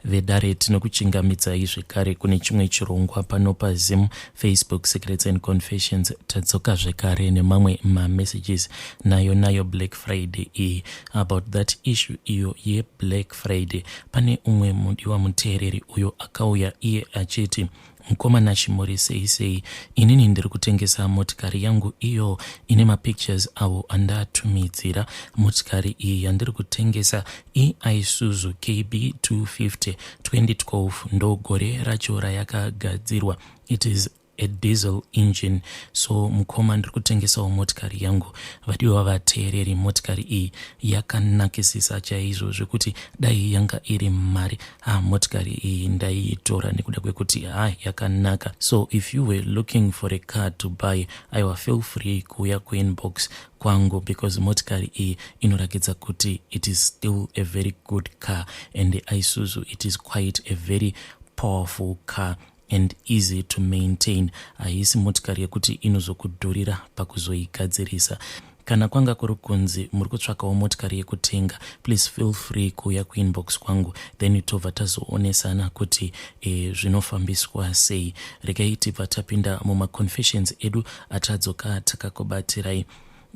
Vedare, tinokuchingamidzai zvekare kune chimwe chirongwa pano paZim Facebook Secrets and Confessions. Tadzoka zvekare nemamwe mamessages nayo nayo Black Friday iyi. About that issue iyo yeBlack Friday, pane umwe mudiwa muteereri uyo akauya iye achiti, "Mukoma Nashi, muri sei sei? Inini ndiri kutengesa motikari yangu iyo ine mapictures avo andatumidzira. Motikari iyi yandiri kutengesa iIsuzu KB 250 2012, ndo gore racho rayakagadzirwa. It is a diesel engine. So mukoma, ndiri kutengesawo motikari yangu." Vadiwa vateereri, motikari iyi yakanakisisa chaizvo zvekuti dai yanga iri mari, ha, motikari iyi ndaiitora nekuda kwekuti ha, yakanaka. So if you were looking for a car to buy, aiwa, feel free kuuya kuinbox kwangu because motikari iyi inorakidza kuti it is still a very good car, and Isuzu, it is quite a very powerful car and easy to maintain. Haisi motikari yekuti inozokudhurira pakuzoigadzirisa. Kana kwanga kuri kunzi muri kutsvakawo motikari yekutenga, please feel free kuuya kuinbox kwangu, then tobva tazoonesana kuti zvinofambiswa sei. Regai tibva tapinda mumaconfessions edu atadzoka takakubatirai.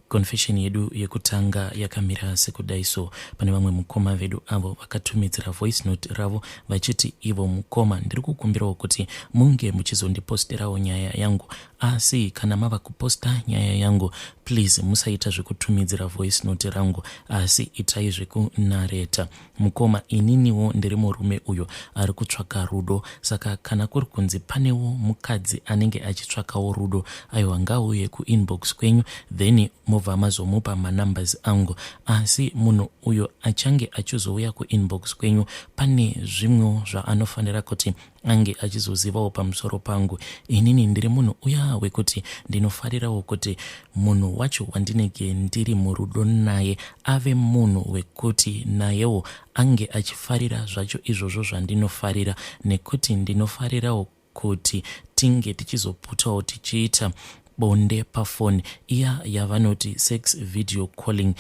Confession yedu yekutanga yakamira sekudai. So pane vamwe mukoma vedu avo vakatumidzira voice note ravo vachiti ivo, "Mukoma, ndiri kukumbirawo kuti munge muchizondiposterawo nyaya yangu, asi kana mava kuposta nyaya yangu, please musaita zvekutumidzira voice note rangu, asi itai zvekunareta. Mukoma, ininiwo ndiri murume uyo ari kutsvaka rudo, saka kana kuri kunzi panewo mukadzi anenge achitsvakawo rudo, aiwa, ngauye kuinbox kwenyu, then mobva mazomupa manumbers angu. Asi munhu uyo achange achizouya kuinbox kwenyu, pane zvimwewo zvaanofanira kuti ange achizozivawo pamusoro pangu. Inini ndiri munhu uya wekuti ndinofarirawo kuti munhu wacho wandinenge ndiri murudo naye ave munhu wekuti nayewo ange achifarira zvacho izvozvo zvandinofarira, nekuti ndinofarirawo kuti tinge tichizopotawo tichiita bonde pafoni, iya yavanoti sex video calling.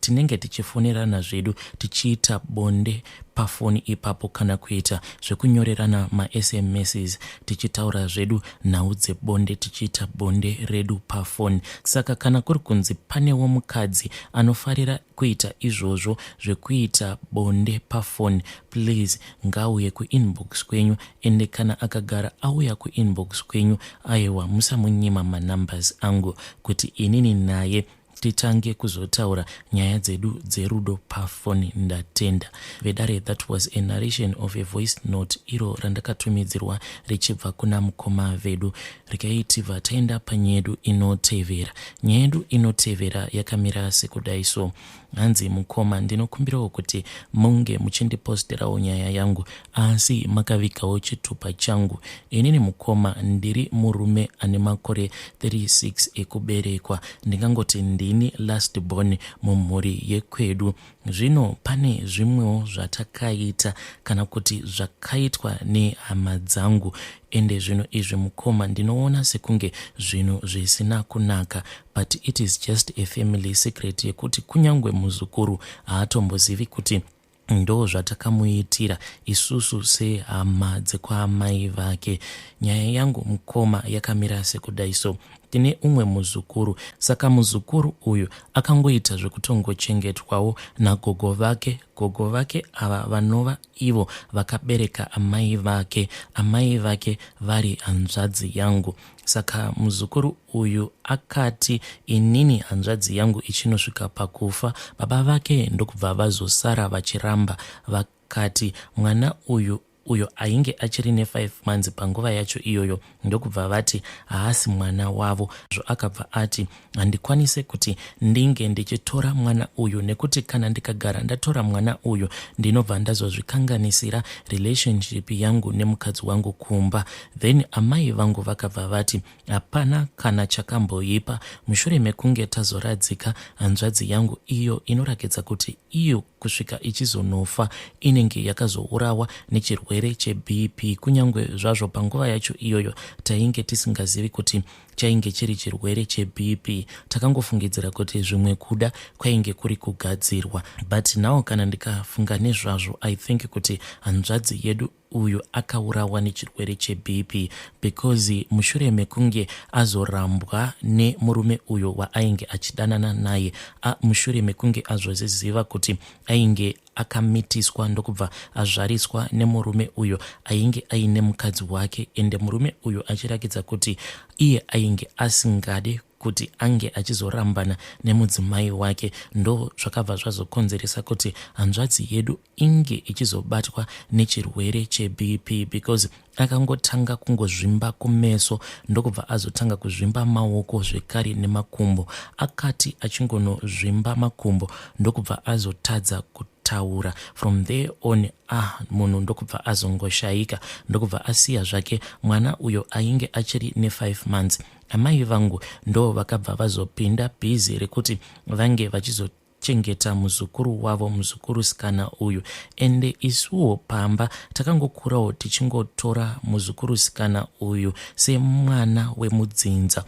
Tinenge tichifonerana zvedu tichiita bonde pafoni ipapo, kana kuita zvekunyorerana maSMSs tichitaura zvedu nhau dzebonde, tichiita bonde redu pafoni. Saka kana kuri kunzi panewo mukadzi anofarira kuita izvozvo zvekuita bonde pafoni, please ngauye kuinbox kwenyu. Ende kana akagara auya kuinbox kwenyu, aiwa, musamunyima manumbers angu kuti inini naye titange kuzotaura nyaya dzedu dzerudo pafoni. Ndatenda." Vedare, that was a narration of a voice note iro randakatumidzirwa richibva kuna mukoma vedu. Regai tibva taenda panyaya yedu inotevera. Nyaya yedu inotevera yakamira sekudai. So hanzi, "Mukoma, ndinokumbirawo kuti munge muchindiposterawo nyaya yangu, asi makavigawo chitupa changu. Inini mukoma, ndiri murume ane makore 36 ekuberekwa. Ndingangoti ndini last born mumhuri yekwedu. Zvino pane zvimwewo zvatakaita, kana kuti zvakaitwa nehama dzangu, ende zvinhu izvi mukoma, ndinoona sekunge zvinhu zvisina kunaka, but it is just a family secret yekuti kunyange muzukuru haatombozivi kuti ndo zvatakamuitira isusu sehama dzekwaamai vake. Nyaya yangu mukoma yakamira sekudai. So tine umwe muzukuru. Saka muzukuru uyu akangoita zvekutongochengetwawo nagogo vake. Gogo vake ava vanova ivo vakabereka amai vake, amai vake vari hanzvadzi yangu. Saka muzukuru uyu akati inini hanzvadzi yangu ichinosvika pakufa, baba vake ndokubva vazosara vachiramba, vakati mwana uyu, uyo ainge achiri ne5 months panguva yacho iyoyo, ndokubva vati haasi mwana wavo. Akabva ati handikwanise kuti ndinge ndichitora mwana uyu, nekuti kana ndikagara ndatora mwana uyu, ndinobva ndazozvikanganisira relationship yangu nemukadzi wangu kumba. Then amai vangu vakabva vati hapana kana chakamboipa. Mushure mekunge tazoradzika hanzvadzi yangu iyo inorakidza kuti iyo kusvika ichizonofa inenge yakazourawa nechirwere cheBP, kunyange zvazvo panguva yacho iyoyo tainge tisingazivi kuti chainge chiri chirwere cheBP. Takangofungidzira kuti zvimwe kuda kwainge kuri kugadzirwa. But now kana ndikafunga nezvazvo, I think kuti hanzvadzi yedu uyu akaurawa nechirwere cheBP, because mushure mekunge azorambwa nemurume uyo waainge achidanana naye, mushure mekunge azozviziva kuti ainge akamitiswa ndokubva azvariswa nemurume uyo ainge aine mukadzi wake, ende murume uyu achirakidza kuti iye ainge asingade kuti ange achizorambana nemudzimai wake, ndo zvakabva zvazokonzeresa kuti hanzvadzi yedu inge ichizobatwa nechirwere cheBP, because akangotanga kungozvimba kumeso, ndokubva azotanga kuzvimba maoko zvekare nemakumbo. Akati achingonozvimba makumbo, ndokubva azotadza kutaura. From there on, ah, munhu ndokubva azongoshayika, ndokubva asiya zvake mwana uyo ainge achiri ne5 months. Amai vangu ndo vakabva vazopinda bhizi rekuti vange vachizochengeta muzukuru wavo, muzukurusikana uyu. Ende isuwo pamba takangokurawo tichingotora muzukurusikana uyu semwana wemudzinza.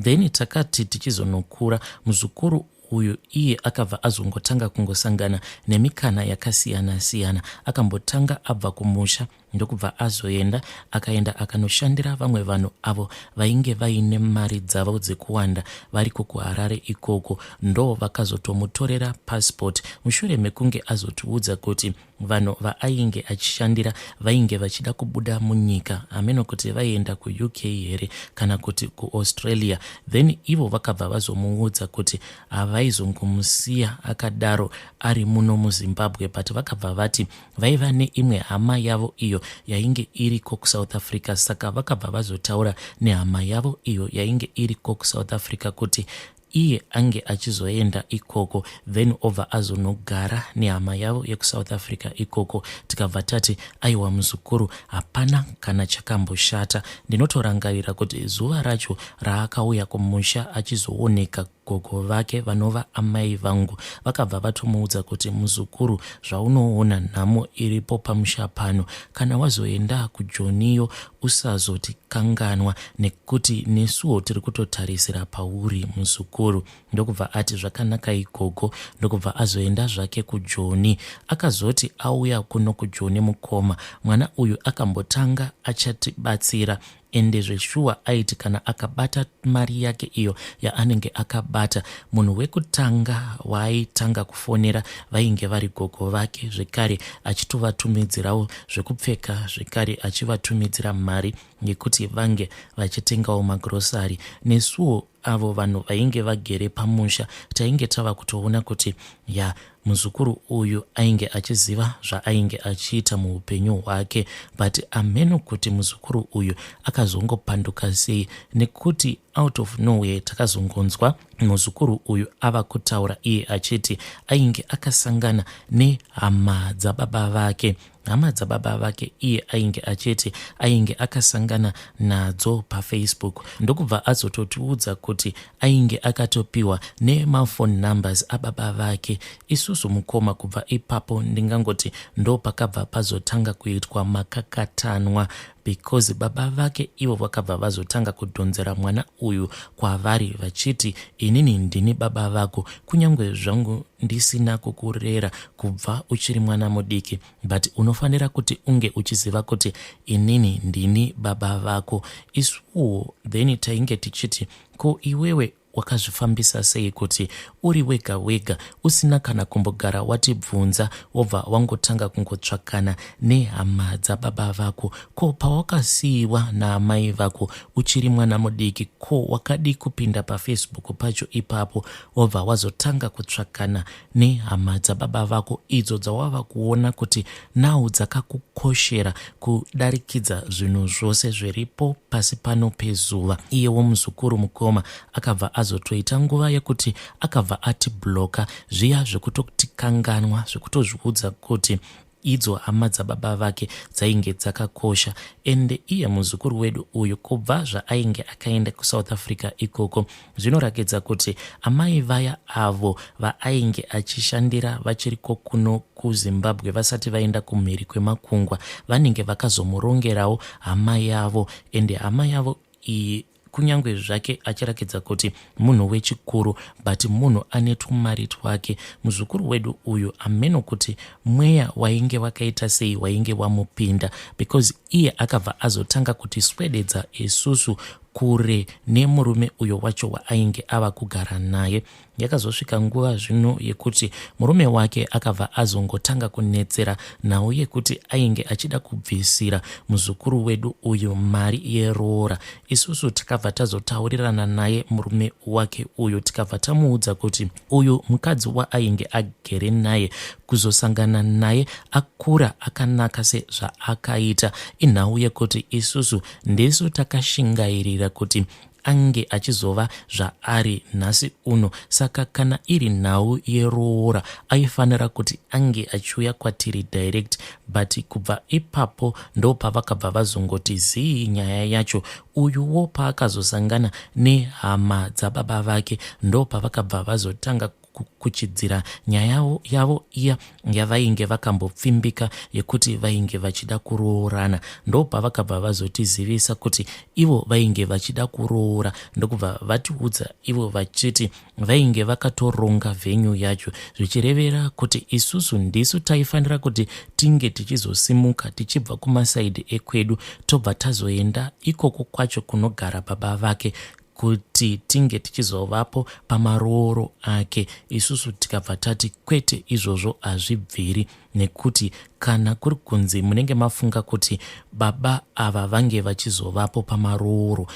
Then takati tichizonokura, muzukuru uyu iye akabva azongotanga kungosangana nemikana yakasiyana-siyana. Akambotanga abva kumusha, ndokubva azoenda, akaenda akanoshandira vamwe vanhu avo vainge vaine mari dzavo dzekuwanda variko kuHarare ikoko. Ndo vakazotomutorera passport mushure mekunge azotiudza kuti vanhu vaainge achishandira vainge vachida kubuda munyika, hameno kuti vaienda kuUK here kana kuti kuAustralia. Then ivo vakabva vazomuudza kuti havaizongomusiya akadaro ari muno muZimbabwe, but vakabva vati vaiva neimwe hama yavo iyo yainge iriko kuSouth Africa. Saka vakabva vazotaura nehama yavo iyo yainge iriko kuSouth Africa kuti iye ange achizoenda ikoko, then obva azonogara nehama yavo yekuSouth Africa ikoko. Tikabva tati, "Aiwa muzukuru, hapana kana chakamboshata." Ndinotorangarira kuti zuva racho raakauya kumusha achizooneka gogo vake, vanova amai vangu, vakabva vatomuudza kuti, "Muzukuru, zvaunoona nhamo iripo pamusha pano, kana wazoenda kuJoniyo usazotikanganwa, nekuti nesuwo tiri kutotarisira pauri, muzukuru." Ndokubva ati, "Zvakanaka igogo." Ndokubva azoenda zvake kuJoni. Akazoti auya kuno kuJoni, mukoma, mwana uyu akambotanga achatibatsira. Ende zveshuwa aiti kana akabata mari yake iyo yaanenge akabata, munhu wekutanga waaitanga kufonera vainge vari gogo vake zvekare, achitovatumidzirawo zvekupfeka zvekare, achivatumidzira mari yekuti vange vachitengawo magrosari. Nesuwo avo vanhu vainge vagere pamusha tainge tava kutoona kuti ya, muzukuru uyu ainge achiziva zvaainge achiita muupenyu hwake. But ameno kuti muzukuru uyu akazongopanduka sei, nekuti out of nowhere takazongonzwa muzukuru uyu ava kutaura iye achiti ainge akasangana nehama dzababa vake. Hama dzababa vake iye ainge achiti ainge akasangana nadzo paFacebook, ndokubva azototiudza kuti ainge akatopiwa nemafone numbers ababa vake. Isusu mukoma, kubva ipapo ndingangoti ndo pakabva pazotanga kuitwa makakatanwa, because baba vake ivo vakabva vazotanga kudhonzera mwana uyu kwavari vachiti, "Inini ndini baba vako, kunyange zvangu ndisina kukurera kubva uchiri mwana mudiki, but unofanira kuti unge uchiziva kuti inini ndini baba vako." Isuwo then tainge tichiti, "Ko iwewe wakazvifambisa sei kuti uri wega wega, usina kana kumbogara watibvunza, wobva wangotanga kungotsvakana nehama dzababa vako? Ko pawakasiyiwa naamai vako uchiri mwana mudiki, ko wakadi kupinda paFacebook pacho ipapo, wobva wazotanga kutsvakana nehama dzababa vako idzo dzawava kuona kuti nhau dzakakukoshera kudarikidza zvinhu zvose zviripo pasi pano pezuva?" Iyewo muzukuru, mukoma, akabva azotoita nguva yekuti akabva atibloka, zviya zvekutotikanganwa, zvekutozviudza kuti Idzo hama dzababa vake dzainge dzakakosha. Ende iye muzukuru wedu uyu kubva zvaainge akaenda kuSouth Africa ikoko zvinorakidza kuti amai vaya avo vaainge achishandira vachiriko kuno kuZimbabwe vasati vaenda kumhiri kwemakungwa vanenge vakazomurongerawo hama yavo ende hama yavo iyi kunyange zvake achirakidza kuti munhu wechikuru but munhu ane twumari twake. Muzukuru wedu uyu hameno kuti mweya wainge wakaita sei wainge wamupinda because iye akabva azotanga kutiswededza isusu kure nemurume uyo wacho waainge ava kugara naye. Yakazosvika nguva zvino yekuti murume wake akabva azongotanga kunetsera nhau yekuti ainge achida kubvisira muzukuru wedu uyu mari yeroora. Isusu takabva tazotaurirana naye murume wake uyu tikabva tamuudza kuti uyu mukadzi waainge agere naye kuzosangana naye akura akanaka sezvaakaita inhau yekuti isusu ndisu takashingairira kuti ange achizova zvaari nhasi uno. Saka kana iri nhau yeroora aifanira kuti ange achiuya kwatiri direct but kubva ipapo ndopavakabva vazongoti zii nyaya yacho. Uyuwo paakazosangana nehama dzababa vake ndopavakabva vazotanga kuchidzira nyaya yavo iya yavainge vakambopfimbika yekuti vainge vachida kuroorana. Ndopavakabva vazotizivisa kuti ivo vainge vachida kuroora ndokubva vatiudza ivo vachiti vainge vakatoronga venue yacho zvichirevera kuti isusu ndisu taifanira kuti tinge tichizosimuka tichibva kumasaidhi ekwedu tobva tazoenda ikoko kwacho kunogara baba vake kuti tinge tichizovapo pamarooro ake. Isusu tikabva tati kwete izvozvo hazvibviri nekuti kana kuri kunzi munenge mafunga kuti baba ava vange vachizovapo pamarooro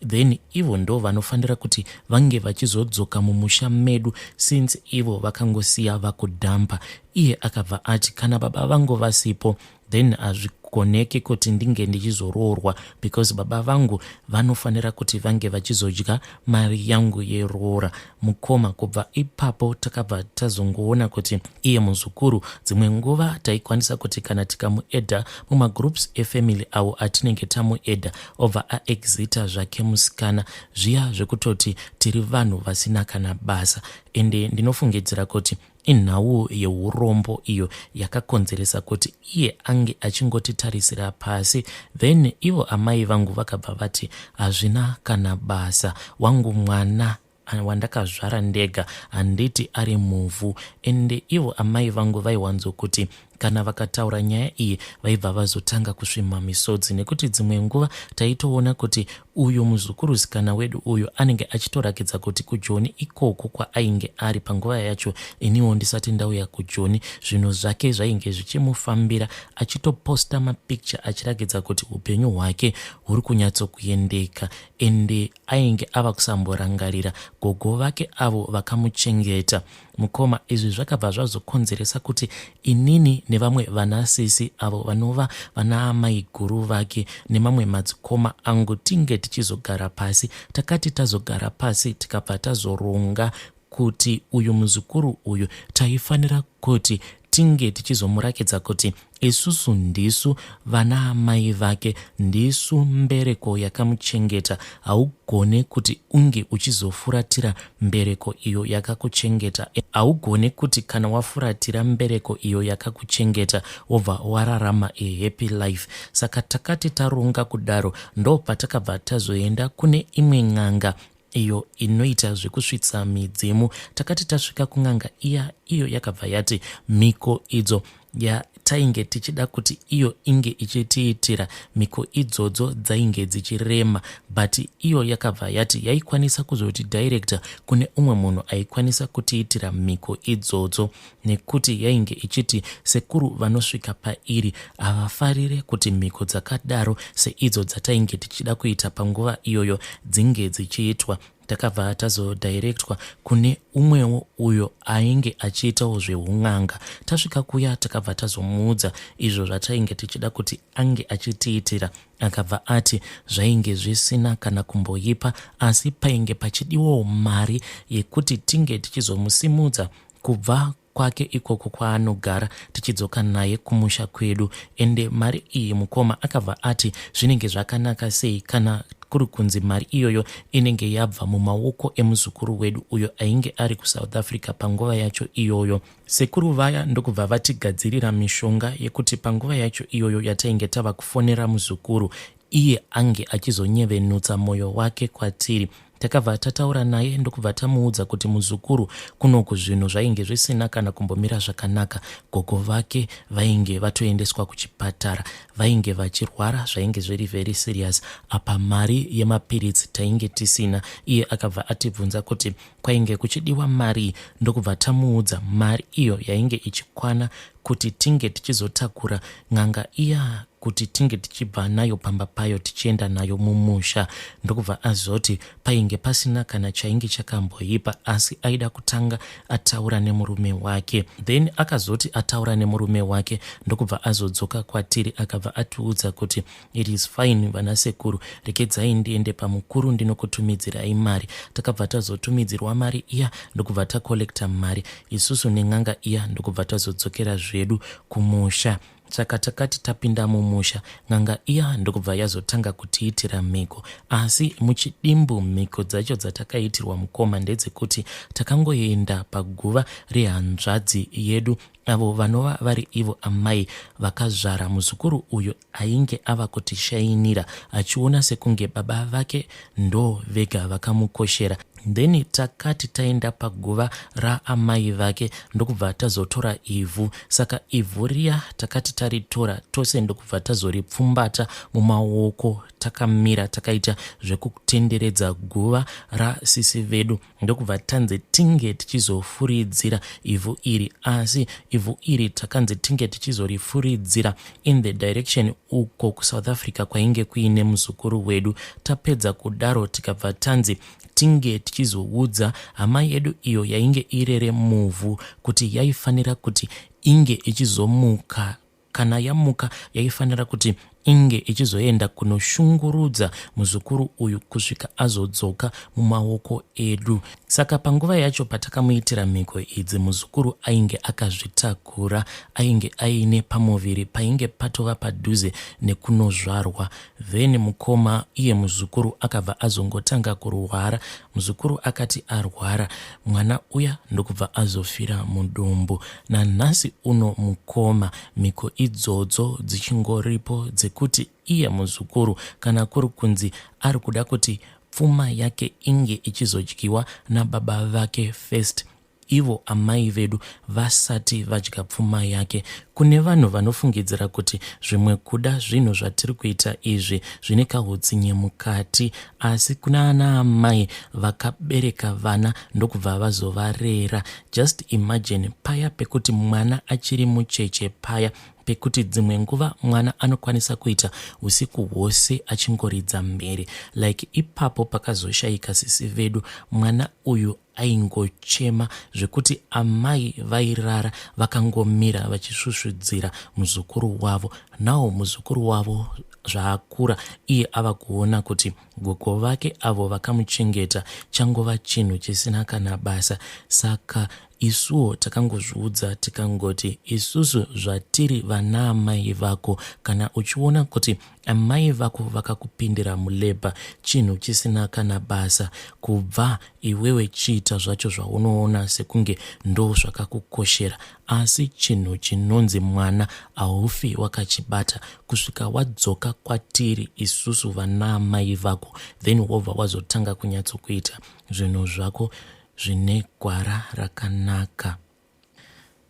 then ivo ndo vanofanira kuti vange vachizodzoka mumusha medu since ivo vakangosiya vakudhampa. Iye akabva ati kana baba vangu vasipo then hazvigoneki kuti ndinge ndichizoroorwa because baba vangu vanofanira kuti vange vachizodya mari yangu yeroora. Mukoma kubva ipapo takabva tazongoona kuti iye muzukuru dzimwe nguva taikwanisa kuti kana tikamuedha mumagroups efamily awo atinenge tamuedha obva aexita zvake musikana zviya zvekutoti tiri vanhu vasina kana basa. Ende ndinofungidzira kuti Inhau yeurombo iyo yakakonzeresa kuti iye ange achingotitarisira pasi then ivo amai vangu vakabva vati hazvina kana basa wangu mwana wandakazvara ndega handiti ari muvhu ende ivo amai vangu vaiwanzokuti Kana vakataura nyaya iyi vaibva vazotanga kusvimha misodzi nekuti dzimwe nguva taitoona kuti uyu muzukurusikana wedu uyu anenge achitorakidza kuti kuJoni ikoko kwaainge ari panguva yacho iniwo ndisati ndauya kuJoni zvinhu zvake zvainge zvichimufambira achitoposta mapicture achirakidza kuti upenyu hwake huri kunyatsokuendeka ende ainge ava kusamborangarira gogo vake avo vakamuchengeta. Mukoma, izvi zvakabva zvazokonzeresa kuti inini nevamwe vanasisi avo vanova vanaamaiguru vake nemamwe madzikoma angu tinge tichizogara pasi. Takati tazogara pasi tikabva tazoronga kuti uyu muzukuru uyu taifanira kuti tinge tichizomurakidza kuti isusu ndisu vanaamai vake, ndisu mbereko yakamuchengeta. Haugone kuti unge uchizofuratira mbereko iyo yakakuchengeta. Haugone kuti kana wafuratira mbereko iyo yakakuchengeta wobva wararama a happy life. Saka takati taronga kudaro ndopatakabva tazoenda kune imwe n'anga iyo inoita zvekusvitsa midzimu. Takati tasvika kun'anga iya, iyo yakabva yati mhiko idzo yatainge tichida kuti iyo inge ichitiitira mhiko idzodzo dzainge dzichirema, but iyo yakabva yati yaikwanisa kuzoti director kune umwe munhu aikwanisa kutiitira mhiko idzodzo nekuti yainge ichiti sekuru vanosvika pairi havafarire kuti mhiko dzakadaro seidzo dzatainge tichida kuita panguva iyoyo dzinge dzichiitwa. Takabva tazodirectwa kune umwewo uyo ainge achiitawo zveun'anga. Tasvika kuya takabva tazomuudza izvo zvatainge tichida kuti ange achitiitira. Akabva ati zvainge zvisina kana kumboipa asi painge pachidiwawo mari yekuti tinge tichizomusimudza kubva. kwake ikoko kwaanogara tichidzoka naye kumusha kwedu. Ende mari iyi mukoma akabva ati zvinenge zvakanaka sei kana kuri kunzi mari iyoyo inenge yabva mumaoko emuzukuru wedu uyo ainge ari kuSouth Africa panguva yacho iyoyo. Sekuru vaya ndokubva vatigadzirira mishonga yekuti panguva yacho iyoyo yatainge tava kufonera muzukuru iye ange achizonyevenutsa moyo wake kwatiri. Takabva tataura naye ndokubva tamuudza kuti muzukuru kunoku zvinhu zvainge zvisina kana kumbomira zvakanaka. Gogo vake vainge vatoendeswa kuchipatara, vainge vachirwara zvainge zviri very serious. Apa mari yemapiritsi tainge tisina. Iye akabva atibvunza kuti kwainge kuchidiwa marii ndokubva tamuudza mari iyo yainge ichikwana kuti tinge tichizotakura n'anga iya kuti tinge tichibva nayo pamba payo tichienda nayo mumusha. Ndokubva azoti painge pasina kana chainge chakamboipa asi aida kutanga ataura nemurume wake. Then akazoti ataura nemurume wake ndokubva azodzoka kwatiri akabva atiudza kuti It is fine vanasekuru, rekedzai ndiende pamukuru ndinokutumidzirai mari. Takabva tazotumidzirwa mari iya ndokubva tacollecta mari isusu nen'anga iya ndokubva tazodzokera zvedu kumusha. Saka takati tapinda mumusha n'anga iya ndokubva yazotanga kutiitira mhiko. Asi muchidimbu mhiko dzacho dzatakaitirwa mukoma ndedzekuti takangoenda paguva rehanzvadzi yedu avo vanova vari ivo amai vakazvara muzukuru uyu ainge ava kutishainira achiona sekunge baba vake ndo vega vakamukoshera. Then takati taenda paguva raamai vake ndokubva tazotora ivhu. Saka ivhu riya takati taritora tose ndokubva tazoripfumbata mumaoko takamira takaita zvekutenderedza guva rasisi vedu ndokubva tanzi tinge tichizofuridzira ivhu iri asi ivhu iri takanzi tinge tichizorifuridzira in the direction uko kuSouth Africa kwainge kuine muzukuru wedu. Tapedza kudaro tikabva tanzi tinge tichizoudza hama yedu iyo yainge irere muvhu kuti yaifanira kuti inge ichizomuka Kana yamuka yaifanira kuti inge ichizoenda kunoshungurudza muzukuru uyu kusvika azodzoka mumaoko edu. Saka panguva yacho patakamuitira mhiko idzi muzukuru ainge akazvitakura, ainge aine pamuviri painge patova padhuze nekunozvarwa. Then mukoma iye muzukuru akabva azongotanga kurwara. Muzukuru akati arwara mwana uya ndokubva azofira mudumbu. Nanhasi uno mukoma mhiko idzodzo dzichingoripo dzekuti iye muzukuru kana kuri kunzi ari kuda kuti pfuma yake inge ichizodyiwa nababa vake first ivo amai vedu vasati vadya pfuma yake. Kune vanhu vanofungidzira kuti zvimwe kuda zvinhu zvatiri kuita izvi zvine kahutsinye mukati asi kuna ana amai vakabereka vana ndokubva vazovarera. Just imagine paya pekuti mwana achiri mucheche paya pekuti dzimwe nguva mwana anokwanisa kuita usiku hwose achingoridza mhere like ipapo pakazoshaika sisi vedu mwana uyu Aingochema zvekuti amai vairara vakangomira vachisvusvudzira muzukuru wavo. Now muzukuru wavo zvaakura iye ava kuona kuti gogo vake avo vakamuchengeta changova chinhu chisina kana basa saka isuwo takangozviudza tikangoti isusu zvatiri vanaamai vako kana uchiona kuti Amai vako vakakupindira mulabour chinhu chisina kana basa kubva iwewe chiita zvacho zvaunoona sekunge ndozvakakukoshera asi chinhu chinonzi mwana haufi wakachibata kusvika wadzoka kwatiri isusu vanaamai vako then wobva wazotanga kunyatsokuita zvinhu zvako zvine gwara rakanaka.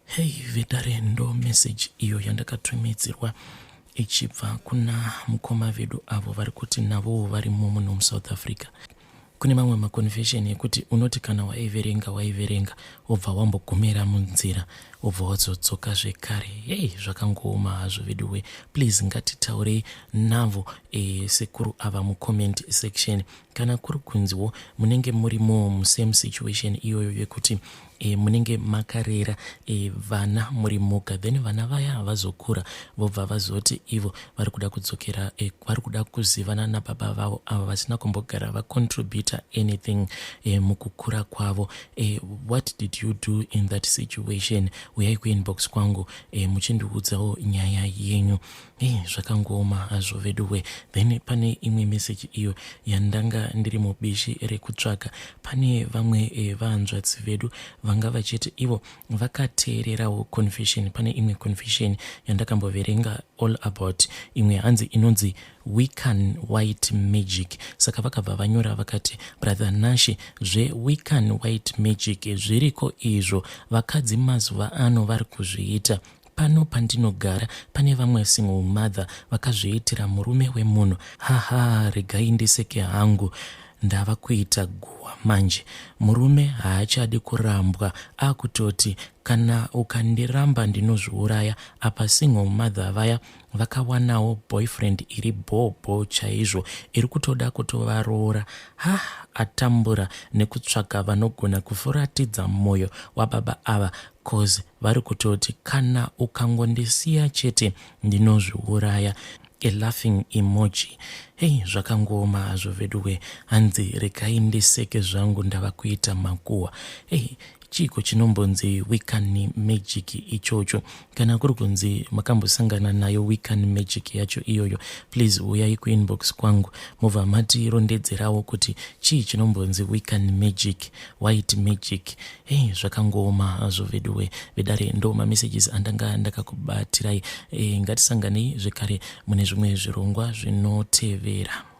Hey vedare ndo message iyo yandakatumidzirwa ichibva kuna mukoma vedu avo vari kuti navowo varimo muno muSouth Africa. Kune mamwe maconfession ekuti unoti kana waiverenga waiverenga wobva wambogumira munzira. Wobva wazodzoka zvekare. Hei, zvakangooma hazvo veduwe. Please ngatitaurei navo sekuru ava mucomment section. Kana kuri kunziwo munenge murimo musame situation iyoyo yekuti munenge makarera vana muri moga, then vana vaya vazokura, vobva vazoti ivo vari kuda kudzokera, vari kuda kuzivana nababa vavo ava vasina kumbogara vacontributa anything mukukura kwavo, what did you do in that situation? Uyai kuinbox kwangu muchindiudzawo nyaya yenyu. Zvakangooma hazvo veduwe. Then pane imwe meseji iyo yandanga ndiri mubishi rekutsvaga. Pane vamwe vahanzvadzi vedu vanga vachiti ivo vakateererawo confession. Pane imwe confession yandakamboverenga all about imwe, hanzi inonzi Wiccan white magic. Saka vakabva vanyora vakati, "Brother Nashe, zveWiccan white magic zviriko izvo. Vakadzi mazuva ano vari kuzviita. Pano pandinogara pane vamwe single mother vakazviitira murume wemunhu. Haha, regai ndiseke hangu, ndava kuita guhwa manje. Murume haachadi kurambwa, akutoti kana ukandiramba ndinozviuraya. Apa single mother vaya vakawanawo boyfriend iri bhobho chaizvo, iri kutoda kutovaroora. Ha, atambura nekutsvaga vanogona kufuratidza mwoyo wababa ava, cause vari kutoti kana ukangondisiya chete ndinozviuraya, a laughing emoji." Hei, zvakangooma hazvo veduwe. Hanzi regai ndiseke zvangu, ndava kuita makuhwa. Hei, chiiko chinombonzi Wiccan magic ichocho? Kana kuri kunzi makambosangana nayo Wiccan magic yacho iyoyo, please uyai kuinbox kwangu mobva matirondedzerawo kuti chii chinombonzi Wiccan magic, white magic. Hei, zvakangooma hazvo veduwe. Vedare, ndo mamessages andanga ndakakubatirai. Ngatisanganei zvekare mune zvimwe zvirongwa zvinotevera.